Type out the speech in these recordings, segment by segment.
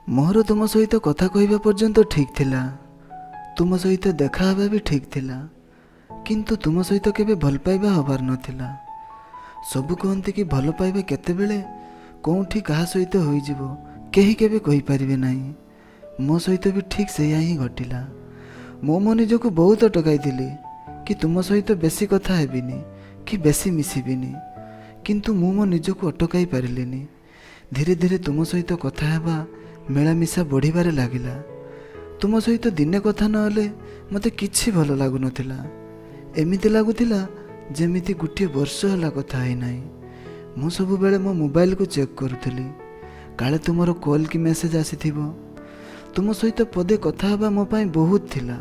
ମୋର ତୁମ ସହିତ କଥା କହିବା ପର୍ଯ୍ୟନ୍ତ ଠିକ୍ ଥିଲା, ତୁମ ସହିତ ଦେଖା ହେବା ବି ଠିକ୍ ଥିଲା, କିନ୍ତୁ ତୁମ ସହିତ କେବେ ଭଲ ପାଇବା ହେବାର ନଥିଲା। ସବୁ କୁହନ୍ତି କି ଭଲ ପାଇବା କେତେବେଳେ କେଉଁଠି କାହା ସହିତ ହୋଇଯିବ କେହି କେବେ କହିପାରିବେ ନାହିଁ। ମୋ ସହିତ ବି ଠିକ୍ ସେଇଆ ହିଁ ଘଟିଲା। ମୁଁ ମୋ ନିଜକୁ ବହୁତ ଅଟକାଇଥିଲି କି ତୁମ ସହିତ ବେଶୀ କଥା ହେବିନି କି ବେଶୀ ମିଶିବିନି, କିନ୍ତୁ ମୁଁ ମୋ ନିଜକୁ ଅଟକାଇ ପାରିଲିନି। ଧୀରେ ଧୀରେ ତୁମ ସହିତ କଥା ହେବା, ମିଳାମିଶା ବଢ଼ିବାରେ ଲାଗିଲା। ତୁମ ସହିତ ଦିନେ କଥା ନହେଲେ ମୋତେ କିଛି ଭଲ ଲାଗୁନଥିଲା। ଏମିତି ଲାଗୁଥିଲା ଯେମିତି ଗୋଟିଏ ବର୍ଷ ହେଲା କଥା ହେଇନାହିଁ। ମୁଁ ସବୁବେଳେ ମୋ ମୋବାଇଲକୁ ଚେକ୍ କରୁଥିଲି, କାଳେ ତୁମର କଲ୍ କି ମେସେଜ୍ ଆସିଥିବ। ତୁମ ସହିତ ପଦେ କଥା ହେବା ମୋ ପାଇଁ ବହୁତ ଥିଲା।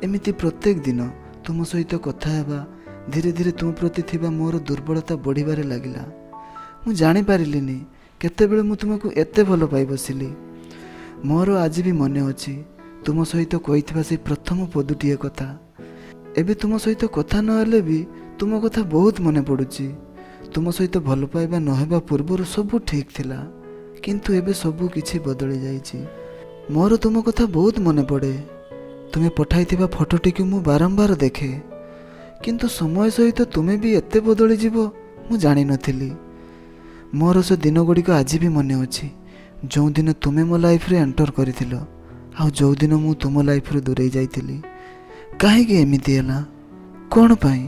ଏମିତି ପ୍ରତ୍ୟେକ ଦିନ ତୁମ ସହିତ କଥା ହେବା, ଧୀରେ ଧୀରେ ତୁମ ପ୍ରତି ଥିବା ମୋର ଦୁର୍ବଳତା ବଢ଼ିବାରେ ଲାଗିଲା। ମୁଁ ଜାଣିପାରିଲିନି କେତେବେଳେ ମୁଁ ତୁମକୁ ଏତେ ଭଲ ପାଇ ବସିଲି। ମୋର ଆଜି ବି ମନେ ଅଛି ତୁମ ସହିତ କହିଥିବା ସେଇ ପ୍ରଥମ ପଦୁଟିଏ କଥା। ଏବେ ତୁମ ସହିତ କଥା ନହେଲେ ବି ତୁମ କଥା ବହୁତ ମନେ ପଡ଼ୁଛି। ତୁମ ସହିତ ଭଲ ପାଇବା ନହେବା ପୂର୍ବରୁ ସବୁ ଠିକ୍ ଥିଲା, କିନ୍ତୁ ଏବେ ସବୁ କିଛି ବଦଳି ଯାଇଛି। ମୋର ତୁମ କଥା ବହୁତ ମନେ ପଡ଼େ। ତୁମେ ପଠାଇଥିବା ଫଟୋଟିକୁ ମୁଁ ବାରମ୍ବାର ଦେଖେ, କିନ୍ତୁ ସମୟ ସହିତ ତୁମେ ବି ଏତେ ବଦଳିଯିବ ମୁଁ ଜାଣିନଥିଲି। ମୋର ସେ ଦିନଗୁଡ଼ିକ ଆଜି ବି ମନେ ଅଛି, ଯେଉଁଦିନ ତୁମେ ମୋ ଲାଇଫରେ ଏଣ୍ଟର କରିଥିଲ ଆଉ ଯେଉଁଦିନ ମୁଁ ତୁମ ଲାଇଫରୁ ଦୂରେଇ ଯାଇଥିଲି। କାହିଁକି ଏମିତି ହେଲା, କ'ଣ ପାଇଁ?